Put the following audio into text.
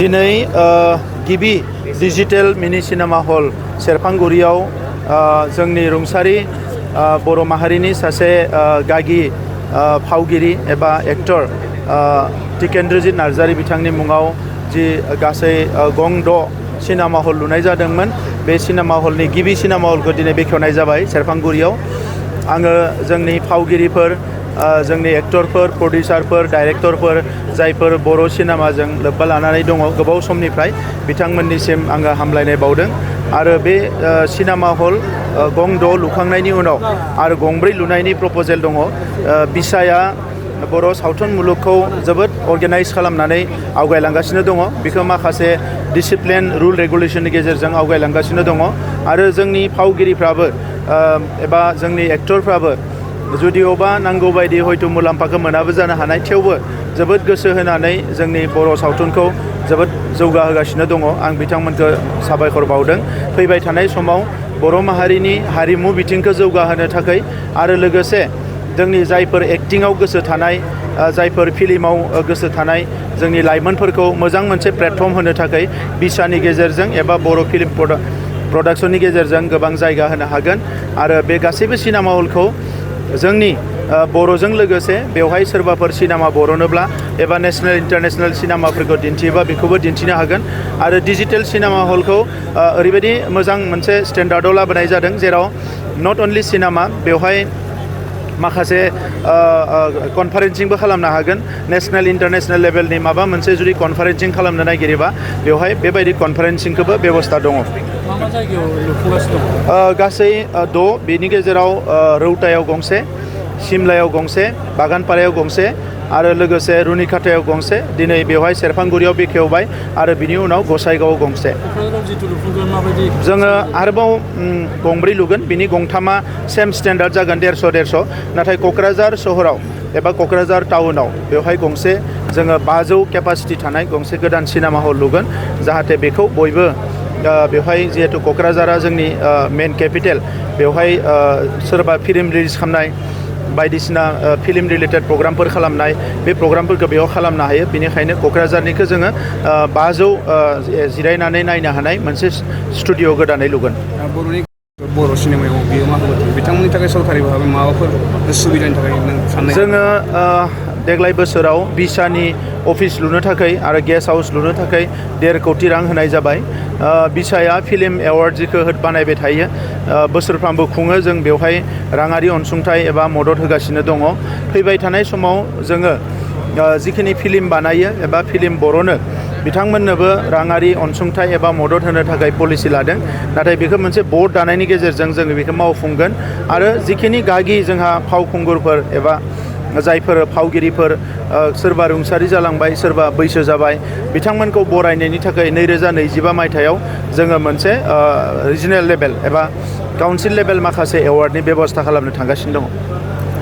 दिनै गिबि डिजिटेल मिनि सिनेमा हल सेरफांगुरियाव जोंनि रुंसारि बर' माहारिनि सासे गागि फावगिरि एबा एक्टर टिकेन्द्रजित नार्जारी बिथांनि मुङाव जि गासै गं 6 सिनेमा हल लुनाय जादोंमोन। बे सिनेमा हलनि गिबि सिनेमा हलखौ दिनै बेखेवनाय जाबाय सेरफांगुरियाव। आङो जोंनि फावगिरिफोर, जोंनि एक्टरफोर, प्रडिउसारफोर, डाइरेक्टरफोर जायफोर बर' सिनेमाजों लोब्बा लानानै दङ गोबाव समनिफ्राय बिथांमोननिसिम आङो हामलायनाय बावदों। आरो बे सिनेमा हल गं 6 लुखांनायनि उनाव आरो गं 4 लुनायनि प्रप'जेल दङ। बिसाया बर' सावथुन मुलुगखौ जोबोद अर्गेनाइज खालामनानै आवगायलांगासिनो दङ। बेखौ माखासे डिसिप्लिन रुल रेगुलेशननि गेजेरजों आवगायलांगासिनो दङ। आरो जोंनि फावगिरिफ्राबो एबा जोंनि एक्टरफ्राबो जुदिअबा नांगौ बायदि हयथ' मुलाम्फाखौ मोनाबो जानो हानाय, थेवबो जोबोद गोसो होनानै जोंनि बर' सावथुनखौ जोबोद जौगाहोगासिनो दङ। आं बिथांमोनखौ साबायखर बावदों। फैबाय थानाय समाव बर' माहारिनि हारिमु बिथिंखौ जौगाहोनो थाखाय आरो लोगोसे जोंनि जायफोर एक्टिंआव गोसो थानाय, जायफोर फिल्माव गोसो थानाय जोंनि लाइमोनफोरखौ मोजां मोनसे प्लेटफर्म होनो थाखाय बिसानि गेजेरजों एबा बर' फिल्म प्रडाक्शननि गेजेरजों गोबां जायगा होनो हागोन। आरो बे गासैबो सिनेमा हलखौ जोंनि बर'जों लोगोसे बेवहाय सोरबाफोर सिनेमा बर'नोब्ला एबा नेशनेल इन्टारनेशनेल सिनेमाफोरखौ दिन्थियोबा बेखौबो दिन्थिनो हागोन। आरो डिजिटेल सिनेमा हलखौ ओरैबायदि मोजां मोनसे स्टेन्डार्डआव लाबोनाय जादों जेराव नट अनलि सिनेमा, बेवहाय माखासे कनफारेन्सिंबो खालामनो हागोन। नेशनेल इन्टारनेशनेल लेभेलनि माबा मोनसे जुदि कनफारेन्सिं खालामनो नागिरोबा बेवहाय बेबायदि कनफारेन्सिंखौबो बेबस्था दङ। मा जायगायाव लुफुंगासिनो दं? गासै 6, बेनि गेजेराव रौतायाव गंसे, सिमलायाव गंसे, बागानपारायाव गंसे आरो लोगोसे रुनिखाथायाव गंसे, दिनै बेवहाय सेरफांगुरियाव बेखेवबाय आरो बिनि उनाव गसाइगावआव गंसे। जोङो आरोबाव गं 4 लुगोन। बिनि गं 3आ सेम स्टेन्डार्ड जागोन 150-150। नाथाय क'क्राझार सहराव एबा क'क्राझार टाउनाव बेवहाय गंसे जोङो 500 केपासिटि थानाय गंसे गोदान सिनेमा हल लुगोन, जाहाथे बेखौ बयबो बेवहाय जिहेतु क'क्राझारा जोंनि मेन केपिटेल, बेवहाय सोरबा फिल्म रिलिज खालामनाय बायदिसिना फिल्म रिलेटेड प्रग्रामफोर खालामनाय, बे प्रग्रामफोरखौ बेयाव खालामनो हायो। बेनिखायनो क'क्राझारनिखौ जोङो 500 जिरायनानै नायनो हानाय मोनसे स्टुडिअ गोदानै लुगोन। बर' सिनेमायाव बियो मा होगोन बिथांमोननि थाखाय सरकारि भाबै माबाफोर सुबिदानि थाखाय नों साननाय? जोङो देग्लाय बोसोराव बिसानि अफिस लुनो थाखाय आरो गेस्ट हाउस लुनो थाखाय 1.5 कोटि रां होनाय जाबाय। बिसाया फिल्म एवार्ड जिखौ बानायबाय थायो, बोसोरफ्रामबो खुङो। जों बेवहाय राङारि अनसुंथाइ एबा मदद होगासिनो दङ। फैबाय थानाय समाव जोङो जिखिनि फिल्म बानायो एबा फिल्म बर'नो बिथांमोननोबो राङारि अनसुंथाइ एबा मदद होनो थाखाय पलिसि लादों। नाथाय बेखौ मोनसे बर्ड दानायनि गेजेरजों जोङो बेखौ मावफुंगोन। आरो जिखिनि गागि जोंहा फावखुंगुरफोर एबा जायफोर फावगिरिफोर सोरबा रुंसारि जालांबाय, सोरबा बैसो जाबाय, बिथांमोनखौ बरायनायनि थाखाय 2025 मायथाइयाव जोङो मोनसे रिजनेल लेभेल एबा काउन्सिल लेभेल माखासे एवार्डनि बेबस्था खालामनो थांगासिनो दङ।